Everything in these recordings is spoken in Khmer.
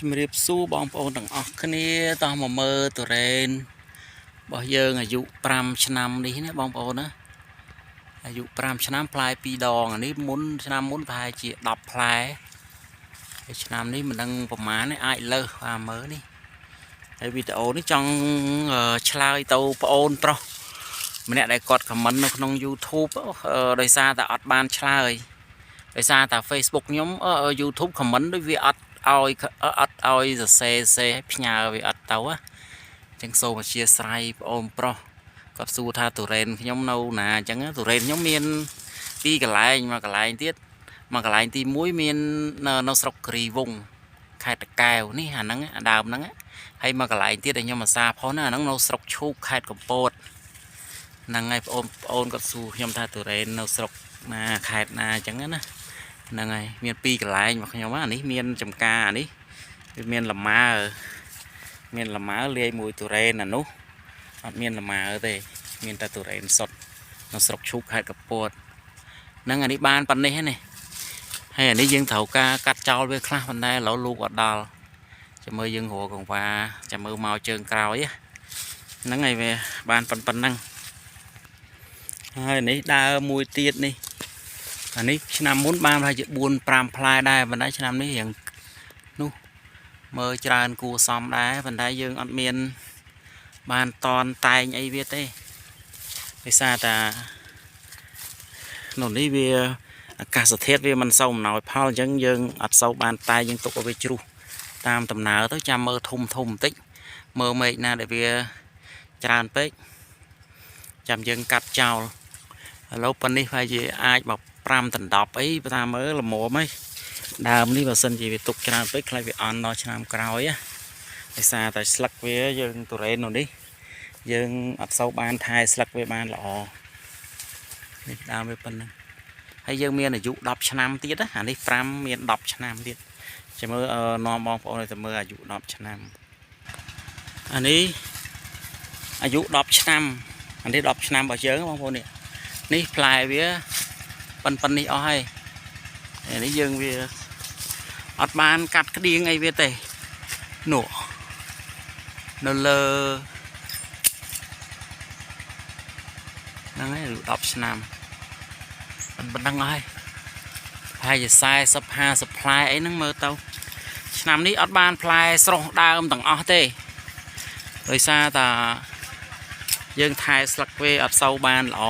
ជំរាបសួរបងប្អូនទាំងអស់គ្នាតោះមកមើលទុរេនរបស់យើងអាយុ5ឆ្នាំនេះណាបងប្អូនណាអាយុ5ឆ្នាំផ្លែ2ដងអានេះមុនឆ្នាំមុនប្រហែលជា10ផ្លែហើយឆ្នាំនេះមិនដឹងប្រហែលទេអាចលើសបាទមើលនេះហើយវីដេអូនេះចង់ឆ្លើយទៅប្អូនប្រុសម្នាក់ដែលគាត់ comment នៅក្នុង YouTube ដោយសារតែអត់បានឆ្លើយដោយសារតែ Facebook ខ្ញុំ YouTube comment ដូចវាអត់ឲ្យអត់ឲ្យសរសេរសេឲ្យផ្ញើវាអត់ទៅអញ្ចឹងសូមអធ្យាស្រ័យបងអូនប្រុសគាត់សួរថាទុរេនខ្ញុំនៅណាអញ្ចឹងទុរេនខ្ញុំមានពីរកន្លែងមួយកន្លែងទៀតមួយកន្លែងទី1មាននៅស្រុកគិរីវង្សខេត្តតាកែវនេះអាហ្នឹងអាដើមហ្នឹងហើយមួយកន្លែងទៀតដែលខ្ញុំអាសាផុសណាអាហ្នឹងនៅស្រុកឈូកខេត្តកំពតហ្នឹងហើយបងអូនបងអូនគាត់សួរខ្ញុំថាទុរេននៅស្រុកណាខេត្តណាអញ្ចឹងណាហ្នឹងហើយមានពីរកន្លែងរបស់ខ្ញុំអានេះមានចំការអានេះវាមានលម៉ើមានលម៉ើលាយមួយទុរេនអានោះអត់មានលម៉ើទេមានតែទុរេនសុទ្ធនៅស្រុកឈូកខេត្តកពតហ្នឹងអានេះបានប៉ុណ្នេះហ្នឹងហើយអានេះយើងត្រូវការកាត់ចោលវាខ្លះប៉ុន្តែឥឡូវលូកអត់ដល់ចាំមើលយើងរកកង្វាចាំមើលមកជើងក្រោយហ្នឹងហើយវាបានប៉ុណ្ណឹងហើយនេះដើមមួយទៀតនេះអានេះឆ្នាំមុនបានប្រហែលជា4 5ផ្លែដែរប៉ុន្តែឆ្នាំនេះរៀងនោះមើលច្រើនគួរសមដែរប៉ុន្តែយើងអត់មានបានតនតែងអីវាទេដោយសារតានៅនេះវាអាកាសធាតុវាមិនសូវអំណោយផលអញ្ចឹងយើងអត់សូវបានតែងយើងទុកឲ្យវាជ្រុះតាមដំណើរទៅចាំមើលធំធំបន្តិចមើលមេឃណាដែលវាច្រើនពេកចាំយើងកាត់ចោលឥឡូវប៉ុណ្នេះប្រហែលជាអាចមក5ដណ្ដប់អីតាមមើលល្មមហីដើមនេះបើសិនជាវាទុកច្រើនពេកខ្លាចវាអន់ដល់ឆ្នាំក្រោយណាដោយសារតែស្លឹកវាយើងទុរេននៅនេះយើងអត់សូវបានថែស្លឹកវាបានល្អនេះដើមវាប៉ុណ្ណឹងហើយយើងមានអាយុ10ឆ្នាំទៀតណាអានេះ5មាន10ឆ្នាំទៀតចាំមើលនាំបងប្អូនឲ្យទៅមើលអាយុ10ឆ្នាំអានេះអាយុ10ឆ្នាំអានេះ10ឆ្នាំរបស់យើងបងប្អូននេះនេះផ្លែវាប៉ុនប៉ុននេះអស់ហើយនេះយើងវាអត់បានកាត់ក្តៀងអីវាទេនោះនៅលើហ្នឹងហើយ10ឆ្នាំប៉ុណ្ណឹងអស់ហើយប្រហែលជា40 50ផ្លែអីហ្នឹងមើលទៅឆ្នាំនេះអត់បានផ្លែស្រស់ដើមទាំងអស់ទេដោយសារតាយើងថែស្លឹកវាអត់សូវបានល្អ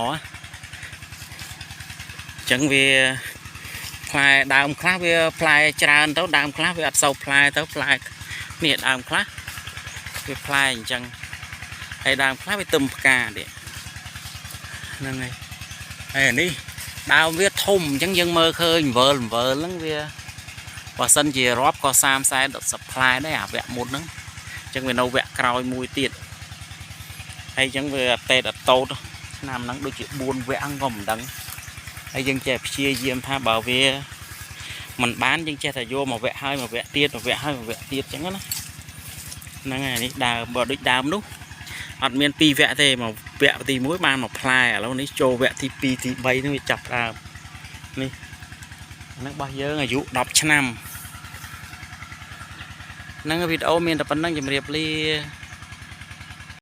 អញ្ចឹងវាផ្លែដើមខ្លះវាផ្លែច្រើនទៅដើមខ្លះវាអត់សូវផ្លែទៅផ្លែនេះដើមខ្លះវាផ្លែអញ្ចឹងហើយដើមខ្លះវាទឹមផ្កានេះហ្នឹងហើយហើយអានេះដើមវាធំអញ្ចឹងយើងមើលឃើញវិលវិលហ្នឹងវាបើសិនជារាប់ក៏30 40 10ផ្លែដែរអាវគ្គមុនហ្នឹងអញ្ចឹងវានៅវគ្គក្រោយមួយទៀតហើយអញ្ចឹងវាអតេតអតោតឆ្នាំហ្នឹងដូចជា4វគ្គហ្នឹងក៏មិនដឹងហើយយើងចេះព្យាយាមថាបើវាមិនបានយើងចេះតែយកមកវគ្គហើយមកវគ្គទៀតមកវគ្គហើយមកវគ្គទៀតអញ្ចឹងណាហ្នឹងហើយនេះដើមបើដូចដើមនោះអត់មាន2វគ្គទេមកវគ្គទី1បានមួយផ្លែឥឡូវនេះចូលវគ្គទី2ទី3នេះវាចាប់ដើមនេះហ្នឹងរបស់យើងអាយុ10ឆ្នាំហ្នឹងវីដេអូមានតែប៉ុណ្្នឹងជម្រាបលា។